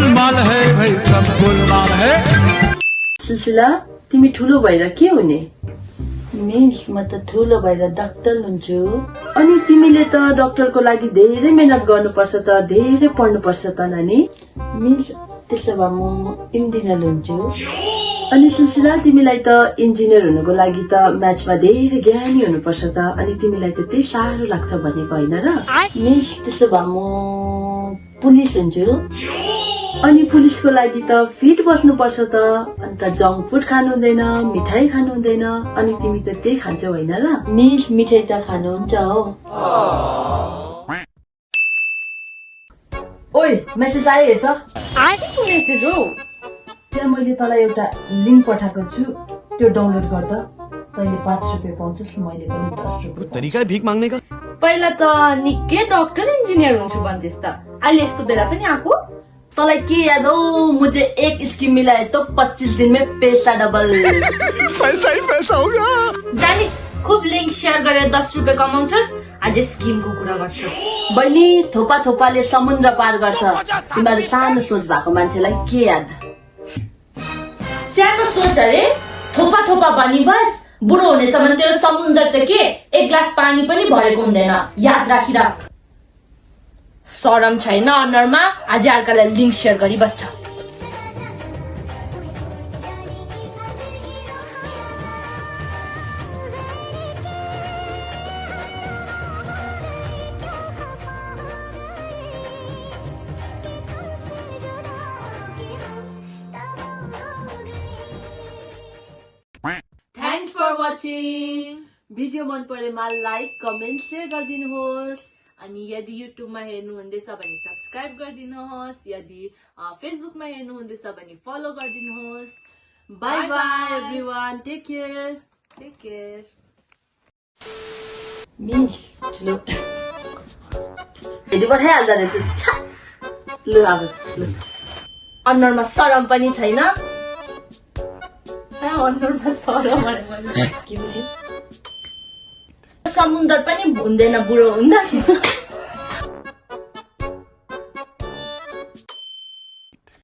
गोलमाल है भाई, सब गोलमाल है। सुशीला तिमी ठुलो भएर के हुने? मिस म त ठुलो भएर डाक्टर हुन्छु। अनि तिमीले त डाक्टरको लागि धेरै मेहनत गर्नुपर्छ त, धेरै पढ्नुपर्छ त नानी। मिस त्यसो भए म इन्जिनियर हुन्छु। अनि सुशीला तिमीलाई त इन्जिनियर हुनुको लागि त म्याथमा धेरै ज्ञानी हुनुपर्छ त, अनि तिमीलाई त त्यही साह्रो लाग्छ भनेको होइन र? मिस त्यसो भए म पुलिस हुन्छु। अनि पुलिसको लागि त फिट बस्नुपर्छ त, अन्त जङ्क फुड खानु हुँदैन, मिठाई खानु हुँदैन, अनि तिमी त त्यही खान्छौ होइन र? मिस मिठाई त खानुहुन्छ हो। ओइ मेसेज आयो हेर त। आएको मेसेज हो? त्यहाँ मैले तँलाई एउटा लिङ्क पठाएको छु, त्यो डाउनलोड गर्दा तैँले 5 रुपियाँ पाउँछस्, मैले पनि 10 रुपियाँ। तरिका है भीख मांगने का। पहिला त निकै डक्टर इन्जिनियर हुन्छु भन्थिस् त, अहिले यस्तो बेला पनि आएको? तँलाई के याद हो, मुझे एक स्किम मिला है तो 25 दिन में पैसा डबल। पैसा ही पैसा होगा। जानिस खुब लिङ्क सेयर गरेर 10 रुपियाँ कमाउँछस्, आज स्किमको कुरा गर्छस्। बहिनी थोपा थोपाले समुद्र पार गर्छ, तिमीहरू सानो सोच भएको मान्छेलाई के याद? सानो सोच अरे, थोपा थोपा भनी बस, बुढो हुनेसम्म तेरो समुद्र त के एक ग्लास पानी पनि भरेको हुँदैन, याद राखिराख। शरम छैन अनुहारमा, आज अर्कालाई लिङ्क सेयर गरी बस्छ। Thanks for watching. भिडियो मन परेमा लाइक कमेन्ट सेयर गरिदिनुहोस्। अनि यदि युट्युबमा हेर्नुहुँदैछ भने सब्स्क्राइब गरिदिनुहोस्, यदि फेसबुकमा हेर्नुहुँदैछ भने फलो गरिदिनुहोस्। Bye bye everyone, take care. Take care. मिस ठुलो हेरी पठाइहाल्दो रहेछ। लु अब लु, अनुहारमा शरम पनि छैन। अनुहारमा शरम अरे मैले के बुझ्यो? समुद्र पनि हुँदैन बुढो हुँदा।